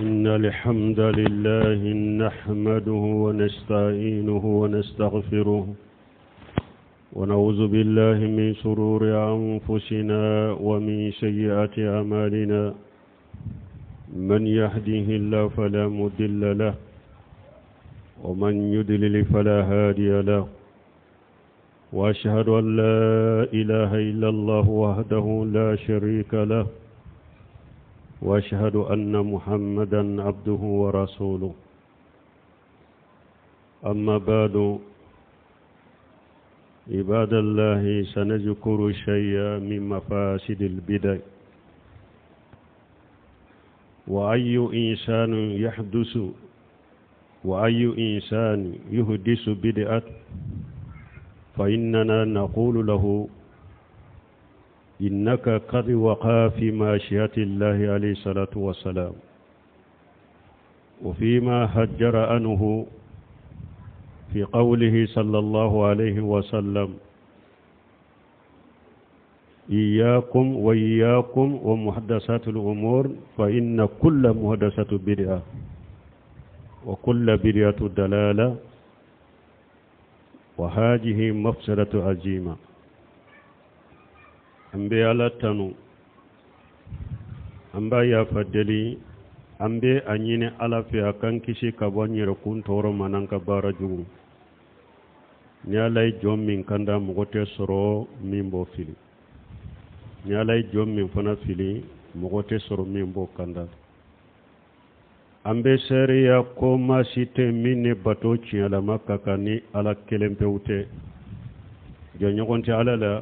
إن الحمد لله نحمده ونستعينه ونستغفره ونعوذ بالله من شرور أنفسنا ومن سيئات أعمالنا من يهده الله فلا مضل له ومن يضلل فلا هادي له وأشهد أن لا إله إلا الله وحده لا شريك له واشهد ان محمدا عبده ورسوله اما بعد عباد الله سنذكر شيئا من مفاسد البدع واي انسان يحدث واي انسان يحدث بدعه فاننا نقول له إنك قد وقع في ماشية الله عليه الصلاة والسلام وفيما هجر عنه في قوله صلى الله عليه وسلم إياكم وإياكم ومحدثات الأمور فإن كل محدثة بدعة وكل بدعة دلالة وهذه مفسدة عظيمة an bɛ ala tanu an b'a yafa deli an bɛ a ɲini ala fɛ a k'an kisi ka bɔ an yɛrɛkun tɔɔrɔ ma n'an ka baara jugu ni ala ye jɔn min kanda mɔgɔ tɛ sɔrɔ min b'o fili ni ala ye jɔn min fana fili mɔgɔ tɛ sɔrɔ min b'o kanda An bɛ seereya ko ma si tɛ min ni bato tiɲɛlama ka kan ni ala kelen pewu tɛ jɛɲɔgɔn tɛ ala la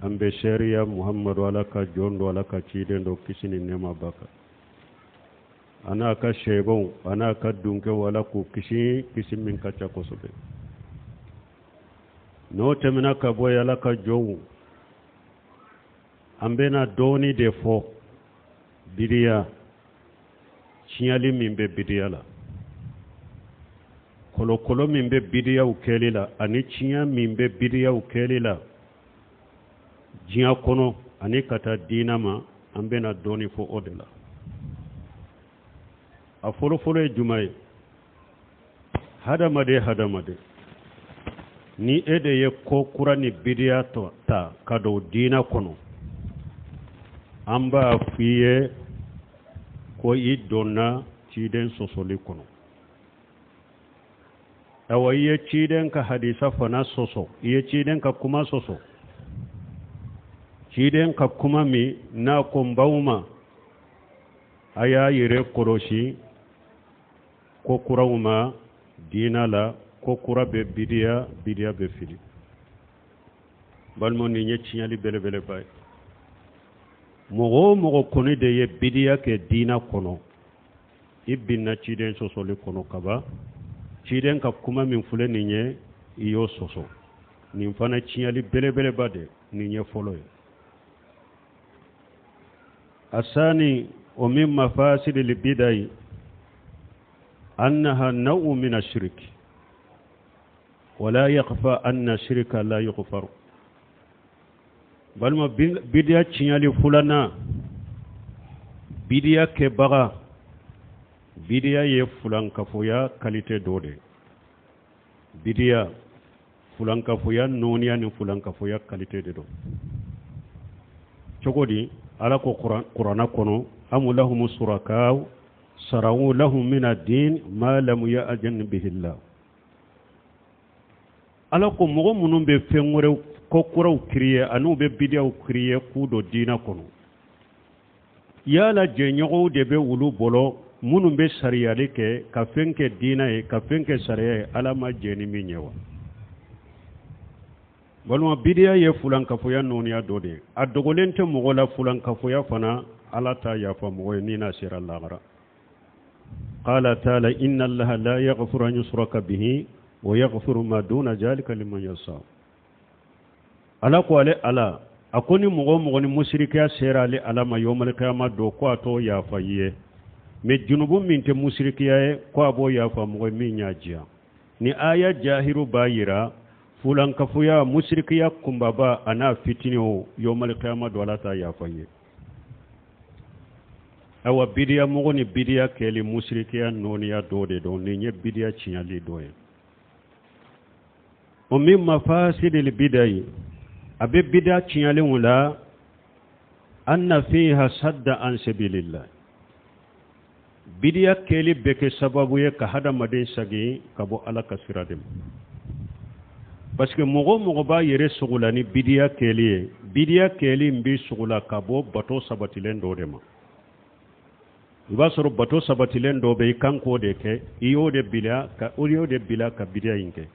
an bɛ seereya muhamadu ala ka jɔn don ala ka ciden don kisi ni nɛɛma b'a kan a n'a ka sɛbɛnw a n'a ka dunkɛw ala k'u kisi kisi min ka ca kosɛbɛ n'o tɛmɛna ka bɔ ala ka jɔnw an bɛna dɔɔni de fɔ bidiya tiɲɛli min bɛ bidiya la kolokolo min bɛ bidiyaw kɛli la ani tiɲɛ min bɛ bidiyaw kɛli la diɲɛ kɔnɔ ani ka taa diina ma an bɛna dɔɔni fɔ o de la a fɔlɔfɔlɔ ye jumɛn ye hadamaden hadamaden ni e de ye ko kura ni bidiya ta ka don diina kɔnɔ an b'a f'i ye ko i donna ciden sɔsɔli kɔnɔ awa i ye ciden ka hadisa fana sɔsɔ i ye ciden ka kuma sɔsɔ ciden ka kuma min n'a ko n b'aw ma a y'a yɛrɛ kɔlɔsi ko kuraw ma diina la ko kura bɛ bidiya bidiya bɛ fili balimaw nin ye tiɲɛli belebeleba ye mɔgɔ o mɔgɔ kɔni de ye bidiya kɛ diina kɔnɔ i binna ciden sɔsɔli kɔnɔ kaban ciden ka kuma min filɛ nin ye i y'o sɔsɔ nin fana tiɲɛli belebeleba de nin ye fɔlɔ ye asani o min mafasidi libidayi annaha naw'u min ashirk wala yakhfa anna shirka la yughfaru balima bidiya tiɲɛli filanan bidiya kɛbaga bidiya ye fulankafoya kalite dɔ de bidiya fulankafoya nɔɔniya ni fulankafoya kalite de don cogo di ala ko kuranna kɔnɔ am lahum surakaw sarawu lahum min ad-din ma lam ya'zan bihi Allah ala ko mɔgɔ minnu bɛ fɛn wɛrɛw ko kuraw créer an'u bɛ bidiyaw créer k'u don diina kɔnɔ yala jɛɲɔgɔnw de bɛ olu bolo minnu bɛ sariyali kɛ ka fɛn kɛ diina ye ka fɛn kɛ sariya ye ala ma jɛn ni min ye wa balima bidiya ye fulankafoya nɔɔniya dɔ de ye a dogolen tɛ mɔgɔ la fulankafoya fana ala t'a yafa mɔgɔ ye ni n'a sera lahara qala taala inna allaha la yaghfiru an yushraka bihi wa yaghfiru ma duna zalika liman yasha ala ko ale ala a ko ni mɔgɔ o mɔgɔ ni musirikiya sera ale ala ma yawmalikiyama don ko a t'o yafa i ye mais junubu min tɛ musirikiya ye ko a b'o yafa mɔgɔ min y'a diya ni aya jahiru b'a yira fulankafoya musirikiya kunbaba a n'a fitini o yawmalikiyama don ala t'a yafa i ye. Awa, bidiya mɔgɔ ni bidiya kɛli, musirikiya nɔɔniya dɔ de don. Nin ye bidiya tiɲɛli dɔ ye. O min mafasidil bidayi, a bɛ bidiya tiɲɛlenw la, anna fiha sadda an sabilillah. Bidiya kɛli bɛ kɛ sababu ye ka hadamaden sagin ka bɔ Ala ka sira de ma, parce que mɔgɔ o mɔgɔ b'a yɛrɛ sogola ni bidiya kɛli ye, bidiya kɛli in b'i sogola ka bɔ bato sabatilen dɔ de ma. I b'a sɔrɔ bato sabatilen dɔ bɛ, i kan k'o de kɛ, i y'o de bila ka bidiya in kɛ.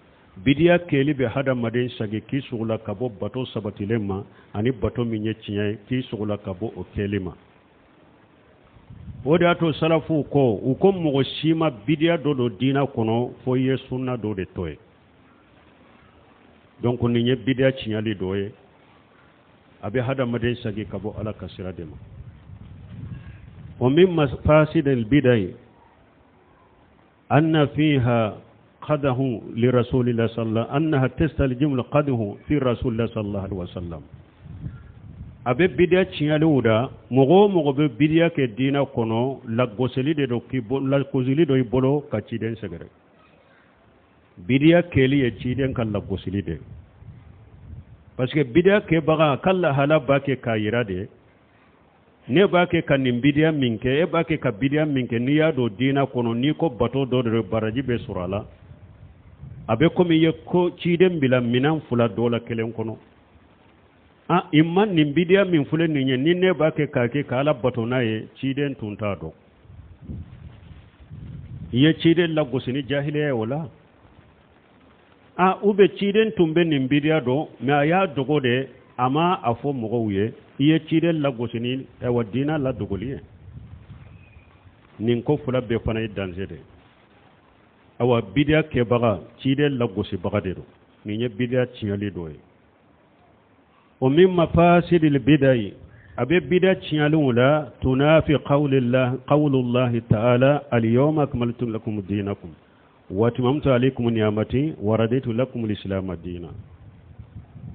Bidiya kɛli bɛ hadamaden sagi k'i sogola ka bɔ bato sabatilen ma, ani bato min ye tiɲɛ ye, k'i sogola ka bɔ o kɛli ma. O de y'a to salafuw ko, u ko mɔgɔ si ma bidiya dɔ don diina kɔnɔ fo i ye sunna dɔ de to ye. Donc nin ye bidiya tiɲɛli dɔ ye. A bɛ hadamaden sagi ka bɔ Ala ka sira de ma. O min mafasidil bidayi anna fiha qadahu li rasulillah sallallahu, annaha tastalzimu qadahu fi rasulillah sallallahu alaihi wasallam. A bɛ bidiya tiɲɛliw da, mɔgɔ o mɔgɔ bɛ bidiya kɛ diinɛ kɔnɔ, lagosili de don k'i lagosili dɔ i bolo ka ciden sɛgɛrɛ. Bidiya kɛli ye ciden ka lagosili de, parce que bidiya kɛbaga ka lahala b'a kɛ k'a yira de ne b'a kɛ ka nin bidiya min kɛ, e b'a kɛ ka bidiya min kɛ. N'i y'a don diinɛ kɔnɔ, n'i ko bato dɔ de baraji bɛ sɔrɔ a la, a bɛ komi i ye ko ciden bila minɛn fila dɔ la kelen kɔnɔ. A i ma nin bidiya min filɛ nin ye, ni ne b'a kɛ k'a kɛ ka Ala bato n'a ye, ciden tun t'a dɔn. I ye ciden lagosi ni jahiliya ye o la. A u bɛ ciden tun bɛ nin bidiya dɔn, mais a y'a dogo de, a ma a fɔ mɔgɔw ye. I ye ciden lagosi ni ayiwa diinɛ ladogoli ye. Nin ko fila bɛɛ fana ye danger de. Awa, bidiya kɛbaga, ciden lagosibaga de don. Nin ye bidiya tiɲɛli dɔ ye. O min mafasidil bidayi, a bɛ bidiya tiɲɛliw la, tunafi qawlullahi ta'ala al-yawma akmaltu lakum dinakum wa atmamtu alaykum ni'amati wa raditu lakum al-islam dina.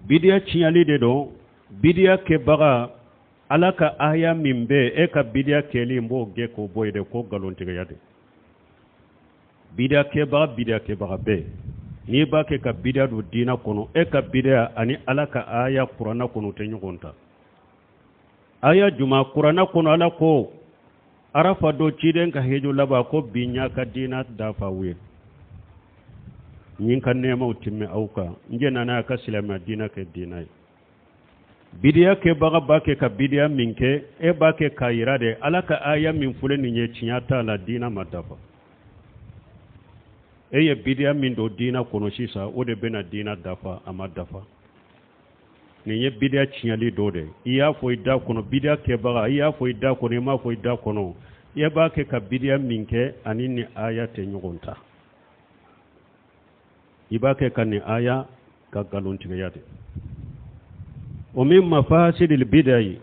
Bidiya tiɲɛli de don. Bidiya kɛbaga, Ala ka aya min bɛ e ka bidiya kɛli n b'o gɛn k'o bɔ yen de, ko nkalontigiya de. Bidiya kɛbaga, bidiya kɛbaga bɛɛ, n'i b'a kɛ ka bidiya don diinɛ kɔnɔ, e ka bidiya ani Ala ka aya kuranna kɔnɔ tɛ ɲɔgɔn ta. Aya juma kuranna kɔnɔ, Ala ko Arafa don, ciden ka heju laban, ko bi n y'a ka diinɛ dafa aw ye, n ka nɛɛmaw timmɛ aw kan, n jɛnna n'a ka silamɛya diinɛ kɛ diinɛ ye. Bidiya kɛbaga b'a kɛ ka bidiya min kɛ, e b'a kɛ k'a yira de Ala ka aya min filɛ nin ye, tiɲɛ t'a la, diinɛ ma dafa. E ye bidiya min don diinɛ kɔnɔ sisan, o de bɛna diinɛ dafa. A ma dafa. Nin ye bidiya tiɲɛli dɔ de. I y'a fɔ i da kɔnɔ, bidiya kɛbaga, i y'a fɔ i da kɔnɔ, i m'a fɔ i da kɔnɔ, i b'a kɛ ka bidiya min kɛ ani ni aya tɛ ɲɔgɔn ta. I b'a kɛ ka nin aya ka nkalontigiya de. O min mafasidil bidayi,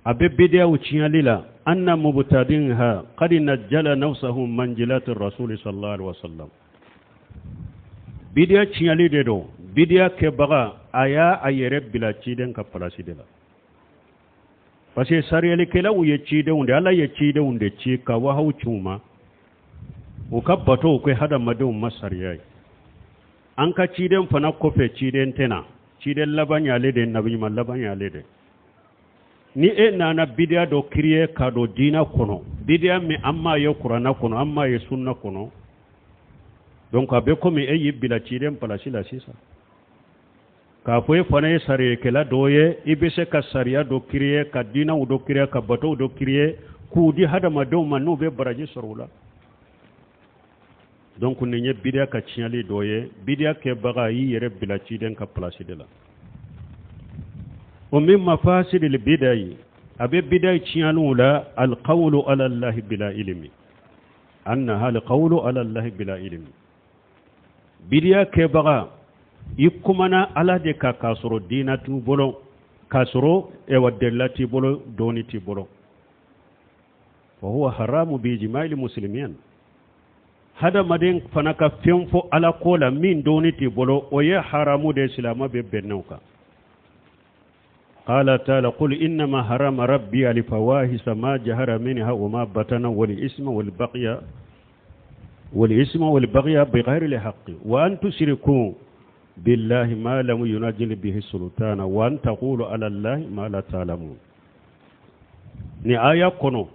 a bɛ bidiyaw tiɲɛli la, anna mubtadinha qad najjala nafsahu manjilati rasuli sallallahu alaihi wasallam. Bidiya tiɲɛli de don. Bidiya kɛbaga, a y'a a yɛrɛ bila ciden ka palasi de la, parce que sariyalikɛlaw ye cidenw de. Ala ye cidenw de ci ka wahaw ci u ma, u ka batow kɛ hadamadenw ma sariya ye. An ka ciden fana kɔfɛ, ciden tɛna, ciden laban y'ale de, nabiɲuman laban y'ale de. Ni e nana bidiya dɔ créer ka don diinɛ kɔnɔ, bidiya min an m'a ye kuranna kɔnɔ, an m'a ye sunna kɔnɔ, donc a bɛ komi e y'i bila ciden palasi la sisan, k'a fɔ e fana ye sariyakɛla dɔ ye, i bɛ se ka sariya dɔ créer, ka diinɛw dɔ créer, ka batow dɔ créer k'u di hadamadenw ma, n'u bɛ baraji sɔrɔ u la. Donc nin ye bidiya ka tiɲɛli dɔ ye. Bidiya kɛbaga y'i yɛrɛ bila ciden ka palasi de la. O min mafasidil bidayi, a bɛ bidiya tiɲɛliw la, alqawlu ala Allahi bila ilimi, annaha alqawlu ala Allahi bila ilimi. Bidiya kɛbaga, i kumana Ala de kan k'a sɔrɔ diinɛ t'u bolo, k'a sɔrɔ ɛwa delila t'i bolo, dɔɔni t'i bolo. Wa huwa haramu bi ijma'il muslimin. Hadamaden fana ka fɛn fɔ Ala ko la min dɔɔni t'i bolo, o ye haramu de, silamɛ bɛ bɛnnɛw kan. Qala taala qul innama harama rabbi alfawahisa ma jahara minha wa ma batana wal isma wal baghya wal isma wal baghya bighayri alhaqqi wa an tushriku billahi ma lam yunazil bihi sultana wa an taqulu ala allahi ma la ta'lamun. Ni aya kɔnɔ,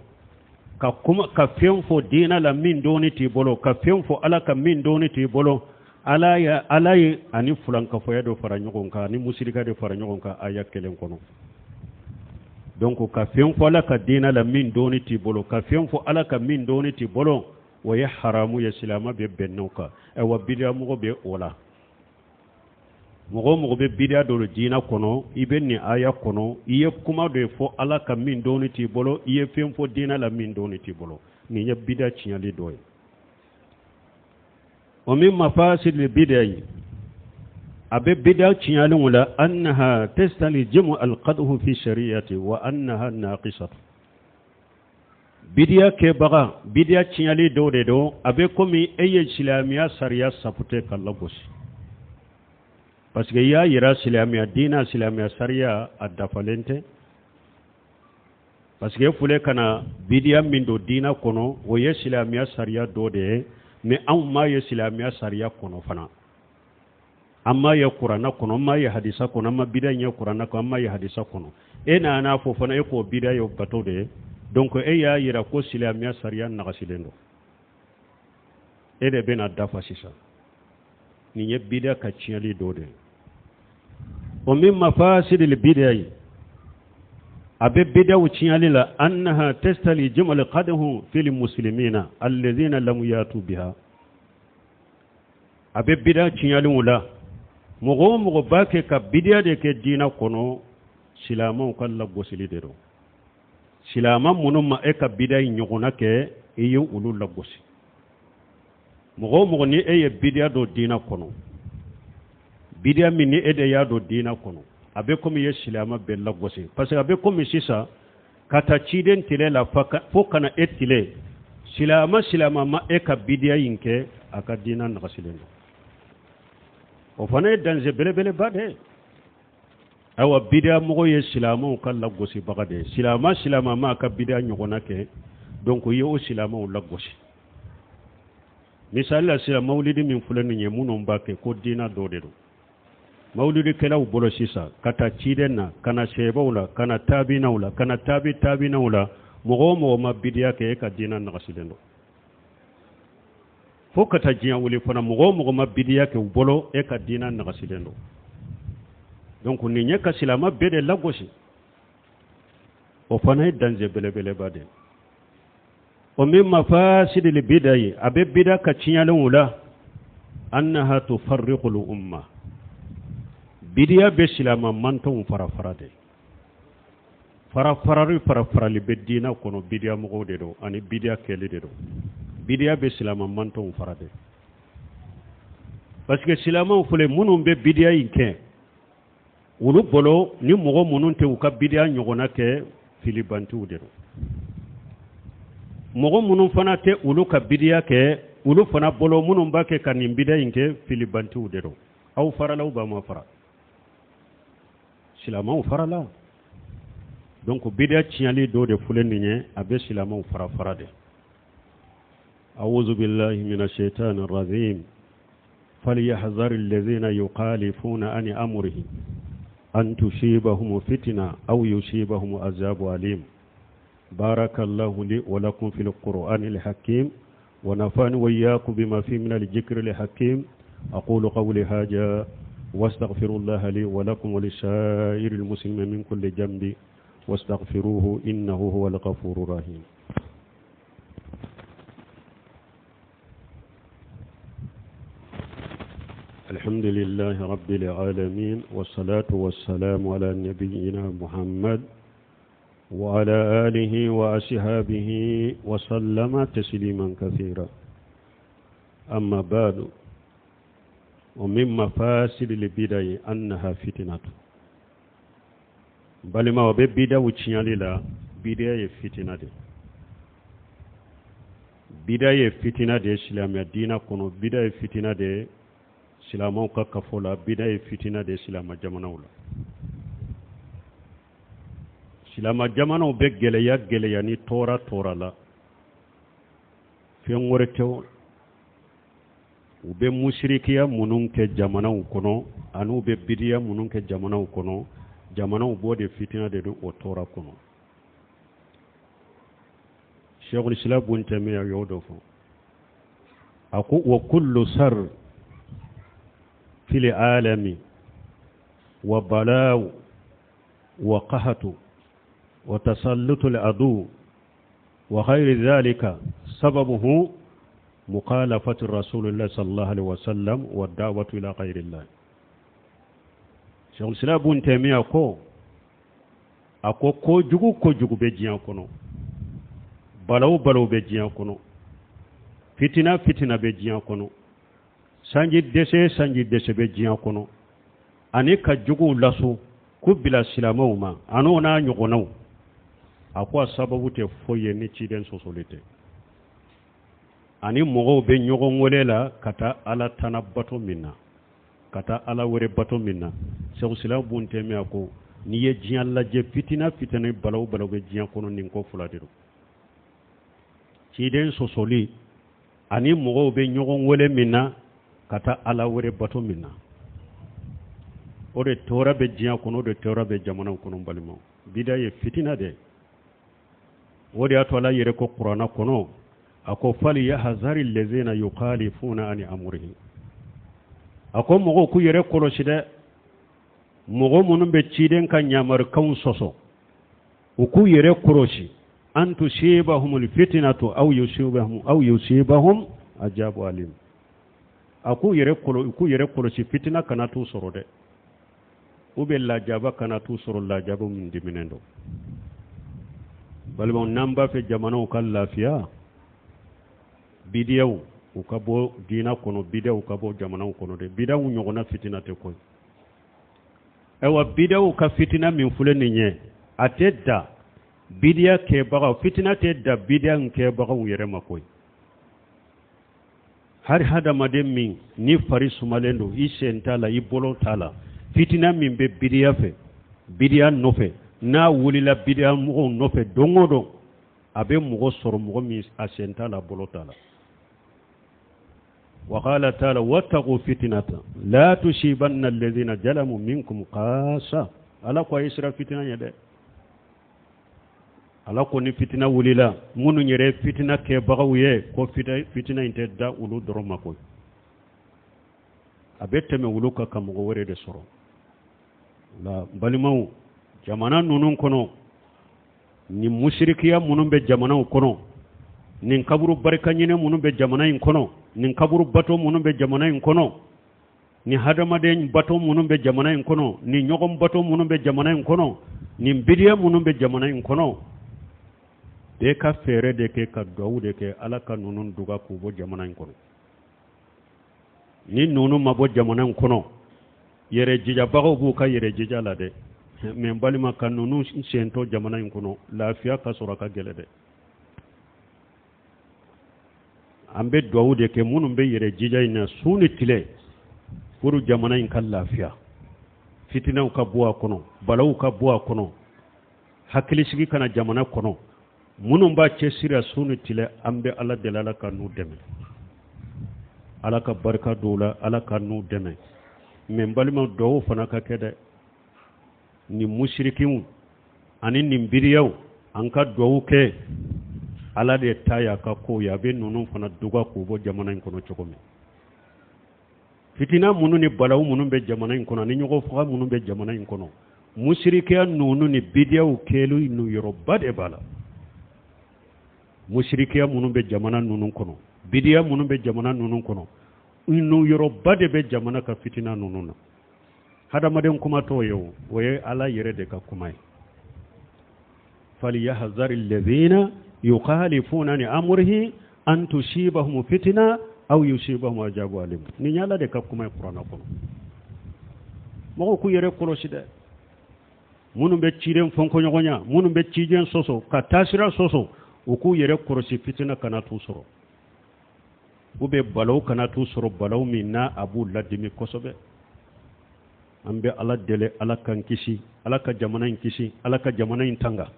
ka kuma ka fɛn fɔ diina la min dɔnni t'i bolo, ka fɛn fɔ Ala ka min dɔnni t'i bolo, Ala ya Ala ye ani fulankafoya dɔ fara ɲɔgɔn kan ani musirika de fara ɲɔgɔn kan aya kelen kɔnɔ. Donc ka fɛn fɔ Ala ka diina la min dɔnni t'i bolo, ka fɛn fɔ Ala ka min dɔnni t'i bolo, o ye haramu ye. Silama bɛ bɛn n'o kan. Ayiwa, bidiyamɔgɔ bɛ o la. Mɔgɔ o mɔgɔ bɛ bidiya don diina kɔnɔ, i bɛ nin aya kɔnɔ, i ye kuma dɔ fɔ Ala ka min dɔnni t'i bolo, i ye fɛn fɔ diina la min dɔnni t'i bolo. Nin ye bidiya tiɲɛli dɔ ye. Wa min mafasidil bidayi, a bɛ bidiya tiɲɛliw la, annaha tastalzimu alqadhu fi shari'ati wa annaha naqisatu. Bidiya kɛbaga, bidiya tiɲɛli dɔw de don. A bɛ komi e ye silamɛya sariya sapute ka lagosi, parce que i y'a yira silamɛya diina, silamɛya sariya a dafalen tɛ, parce que e filɛ ka na bidiya min don diina kɔnɔ, o ye silamɛya sariya dɔ de ye. Mais anw m'a ye silamɛya sariya kɔnɔ fana, an m'a ye kuranna kɔnɔ, an m'a ye hadisa kɔnɔ, an ma bida ye kuranna kɔnɔ, an m'a ye hadisa kɔnɔ. E nana fɔ fana e k'o bida ye bato de ye. Donc e y'a yira ko silamɛya sariya nagasilen don, e de bɛna dafa sisan. Nin ye bida ka tiɲɛli dɔ de ye. Wa min mafasidil bida ye, a bɛ bidaw tiɲɛli la, annaha tastalzimu alqadhu fil muslimina alladhina lam yatu biha. A bɛ bida tiɲɛliw la, mɔgɔ o mɔgɔ b'a kɛ ka bidiya de kɛ diinɛ kɔnɔ, silamɛw ka lagosili de don. Silamɛ minnu ma e ka bida in ɲɔgɔnna kɛ, i ye olu lagosi. Mɔgɔ o mɔgɔ ni e ye bidiya don diinɛ kɔnɔ, bidiya min ni e de y'a don diinɛ kɔnɔ, a bɛ komi i ye silamɛ bɛɛ lagosi, parce que a bɛ komi sisan ka taa ciden tile la fo ka na e tile, silamɛ silamɛ ma e ka bidiya in kɛ, a ka diinɛ nagasilen don. O fana ye danger belebeleba de ye. Ayiwa, bidiya mɔgɔ ye silamɛw ka lagosibaga de ye. Silamɛ silamɛ ma a ka bidiya ɲɔgɔnna kɛ, donc i ye o silamɛw lagosi. Misali la sisan, mawulidi min filɛ nin ye, minnu b'a kɛ ko diinɛ dɔ de don, mawulidikɛlaw bolo sisan, ka taa ciden na, ka na sɛbɛw la, ka na taabinaw la, ka na taabi taabinaw la, mɔgɔ o mɔgɔ ma bidiya kɛ, e ka diinɛ nagasilen don. Fo ka taa diɲɛ wuli fana, mɔgɔ o mɔgɔ ma bidiya kɛ u bolo, e ka diinɛ nagasilen don. Donc nin ye ka silamɛ bɛɛ de lagosi. O fana ye danger belebeleba de ye. Wa min mafasidil bidayi, a bɛ bida ka tiɲɛlenw la, annaha tufarriqul umma. Bidiya bɛ silamɛ mantɔnw fara fara de. Fara farali, fara farali bɛ diinɛ kɔnɔ, bidiya mɔgɔw de don ani bidiya kɛli de don. Bidiya bɛ silamɛ mantɔnw fara de, parce que silamɛw filɛ minnu bɛ bidiya in kɛ, olu bolo ni mɔgɔ minnu tɛ u ka bidiya ɲɔgɔnna kɛ, filibantiw de don. Mɔgɔ minnu fana tɛ olu ka bidiya kɛ, olu fana bolo minnu b'a kɛ ka nin bidiya in kɛ, filibantiw de don. Aw farala, b'a ma fara, silamɛw farala. Donc bidiya tiɲɛli dɔ de filɛ nin ye, a bɛ silamɛw fara fara de. A'udhu billahi minash shaitani rajim. فليحذر الذين يخالفون عن أمره أن تصيبهم فتنة أو يصيبهم عذاب أليم. بارك الله لي ولكم في القرآن الحكيم ونفعني وإياكم بما فيه من الذكر الحكيم. أقول قولي هذا واستغفر الله لي ولكم ولسائر المسلمين من كل ذنب، واستغفروه إنه هو الغفور الرحيم. الحمد لله رب العالمين، والصلاة والسلام على نبينا محمد وعلى آله وأصحابه وسلم تسليما كثيرا. أما بعد، ومن مفاسد البدع أنها فتنة. Balima, o bɛ bidaw tiɲɛli la, bidiya ye fitina de. Bida ye fitina de ye silamɛya diinɛ kɔnɔ, bida ye fitina de ye silamɛw ka kafo la, bida ye fitina de ye silamɛ jamanaw la. Silama jamanaw bɛ gɛlɛya gɛlɛya ni tɔɔrɔ tɔɔrɔ la, fɛn wɛrɛ tɛ, u bɛ musirikiya minnu kɛ jamanaw kɔnɔ ani u bɛ bidiya minnu kɛ jamanaw kɔnɔ, jamanaw b'o de fitina de don o tɔɔrɔ kɔnɔ. Sheikhul Islam Bun Taymiya y'o dɔ fɔ, a ko wa kullu sar fil alami wa balaw wa qahatu wa tasallutu al adu wa ghayri dhalika sababuhu mukhalafatu rasulillah sallallahu alaihi wasallam wa da'watu ila ghayrillah. Sheikhul Islam Bun Taymiya ko, a ko kojugu kojugu bɛ diɲɛ kɔnɔ, balawu balawu bɛ diɲɛ kɔnɔ, fitina fitina bɛ diɲɛ kɔnɔ, sanji dɛsɛ sanji dɛsɛ bɛ diɲɛ kɔnɔ, ani ka juguw lasu k'u bila silamɛw ma an'o n'a ɲɔgɔnnaw, a ko a sababu tɛ foyi ye ni ciden sɔsɔli tɛ, ani mɔgɔw bɛ ɲɔgɔn wele la ka taa ala tana bato min na, ka taa ala wɛrɛ bato min na. Sheikhul Islam Bun Taymiya ko n'i ye diɲɛ lajɛ, fitina fitina balawu balawu bɛ diɲɛ kɔnɔ, nin ko fila de don: ciden sɔsɔli ani mɔgɔw bɛ ɲɔgɔn wele min na ka taa ala wɛrɛ bato min na. O de tɔɔrɔ bɛ diɲɛ kɔnɔ, o de tɔɔrɔ bɛ jamanaw kɔnɔ. Balimaw, bida ye fitina de. O de y'a to ala yɛrɛ ko kuranna kɔnɔ, a ko fali yahzari lezina yukhalifuna ani amurihi. A ko mɔgɔw k'u yɛrɛ kɔlɔsi dɛ, mɔgɔ minnu bɛ ciden ka yamarukanw sɔsɔ, u k'u yɛrɛ kɔlɔsi, an tusibahumul fitnatu aw yusibahum ajabu alim. A k'u yɛrɛ kɔlɔ u k'u yɛrɛ kɔlɔsi, fitina kana t'u sɔrɔ dɛ, u bɛ lajaba kana t'u sɔrɔ, lajaba min diminen don. Balimaw, n'an b'a fɛ jamanaw ka lafiya, bidiyaw u ka bɔ diinɛ kɔnɔ, bidiyaw ka bɔ jamanaw kɔnɔ dɛ. Bidiyaw ɲɔgɔnna fitina tɛ koyi. Ayiwa, bidiyaw ka fitina min filɛ nin ye, a tɛ da bidiya kɛbagaw, fitina tɛ da bidiya kɛbagaw yɛrɛ ma koyi. Hali hadamaden min ni fari sumalen don, i sen t'a la, i bolo t'a la, fitina min bɛ bidiya fɛ, bidiya nɔfɛ, n'a wulila bidiya mɔgɔw nɔfɛ don o don, a bɛ mɔgɔ sɔrɔ, mɔgɔ min a sen t'a la, a bolo t'a la. Wa qala ta'ala wattaqu fitnatan la tusibanna alladhina zalamu minkum khassa. Ala ko a ye siran fitina ɲɛ dɛ. Ala ko ni fitina wulila, minnu yɛrɛ ye fitina kɛbagaw ye, ko fitina in tɛ da olu dɔrɔn ma koyi, a bɛ tɛmɛ olu kan ka mɔgɔ wɛrɛ de sɔrɔ. La balimaw, jamana ninnu kɔnɔ, nin musirikiya minnu bɛ jamanaw kɔnɔ, nin kaburu barika ɲini minnu bɛ jamana in kɔnɔ, nin kaburu bato minnu bɛ jamana in kɔnɔ, nin hadamaden bato minnu bɛ jamana in kɔnɔ, nin ɲɔgɔn bato minnu bɛ jamana in kɔnɔ, nin bidiya minnu bɛ jamana in kɔnɔ, bɛɛ ka fɛɛrɛ de kɛ ka duwawu de kɛ ala ka ninnu duga k'u bɔ jamana in kɔnɔ. Ni ninnu ma bɔ jamana in kɔnɔ, yɛrɛ jijabagaw b'u ka yɛrɛ jija la dɛ, mɛ n balima, ka ninnu sentɔ jamana in kɔnɔ, lafiya ka sɔrɔ a ka gɛlɛ dɛ. An bɛ duwawu de kɛ minnu bɛ yɛrɛ jija in na su ni tile pour jamana in ka lafiya, fitinaw ka bɔ a kɔnɔ, balaw ka bɔ a kɔnɔ, hakilisigi ka na jamana kɔnɔ. Minnu b'a cɛsiri a su ni tile, an bɛ ala deli, ala ka n'u dɛmɛ, ala ka barika don u la, ala ka n'u dɛmɛ. Mɛ n balima, duwawu fana ka kɛ dɛ, nin musirikiw ani nin biriyaw, an ka duwawu kɛ. Ala de ta y'a ka kow ye, a bɛ ninnu fana duga k'u bɔ jamana in kɔnɔ cogo min. Fitina minnu ni balawu minnu bɛ jamana in kɔnɔ ani ɲɔgɔn faga minnu bɛ jamana in kɔnɔ, musirikiya ninnu ni bidiyaw kɛli n'u yɔrɔba de b'a la. Musirikiya minnu bɛ jamana ninnu kɔnɔ, bidiya minnu bɛ jamana ninnu kɔnɔ, n'u yɔrɔba de bɛ jamana ka fitina ninnu na. Hadamaden kuma t'o ye, o o ye ala yɛrɛ de ka kuma ye. Falyahzari alladhina yukhalifuna an amrihi an tusibahum fitina aw yusibahum ajabu alim. Nin y'ala de ka kuma ye kuranna kɔnɔ. Mɔgɔw k'u yɛrɛ kɔlɔsi dɛ, minnu bɛ ciden fɔnkɔɲɔgɔnya, minnu bɛ ciden sɔsɔ ka taasira sɔsɔ, u k'u yɛrɛ kɔlɔsi, fitina kana t'u sɔrɔ, u bɛ balaw kana t'u sɔrɔ, balaw min n'a a b'u ladimi kosɛbɛ. An bɛ ala deli, ala k'an kisi. Ala ka jamana in kisi, Ala ka jamana in tanga.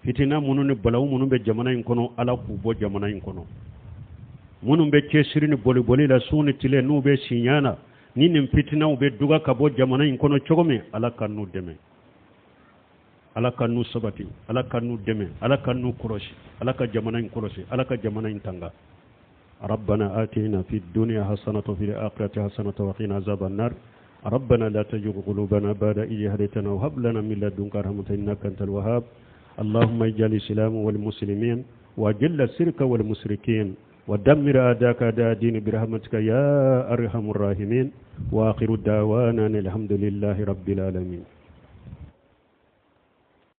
Fitina minnu ni balawu minnu bɛ jamana in kɔnɔ, Ala k'u bɔ jamana in kɔnɔ. Minnu bɛ cɛsiri ni boliboli la su ni tile, n'u bɛ siɲɛ na, ni nin fitinaw bɛ duga ka bɔ jamana in kɔnɔ cogo min, Ala ka n'u dɛmɛ. Ala ka n'u sabati, Ala ka n'u dɛmɛ, Ala ka n'u kɔlɔsi, Ala ka jamana in kɔlɔsi, Ala ka jamana in tanga. ربنا آتنا في الدنيا حسنة وفي الآخرة حسنة وقنا عذاب النار. ربنا لا تزغ قلوبنا بعد إذ هديتنا وهب لنا من لدنك رحمة إنك أنت الوهاب. اللهم اجعل الإسلام والمسلمين وأجل الشرك والمشركين ودمر أعداءك أعداء الدين برحمتك يا أرحم الراحمين. وآخر دعوانا الحمد لله رب العالمين.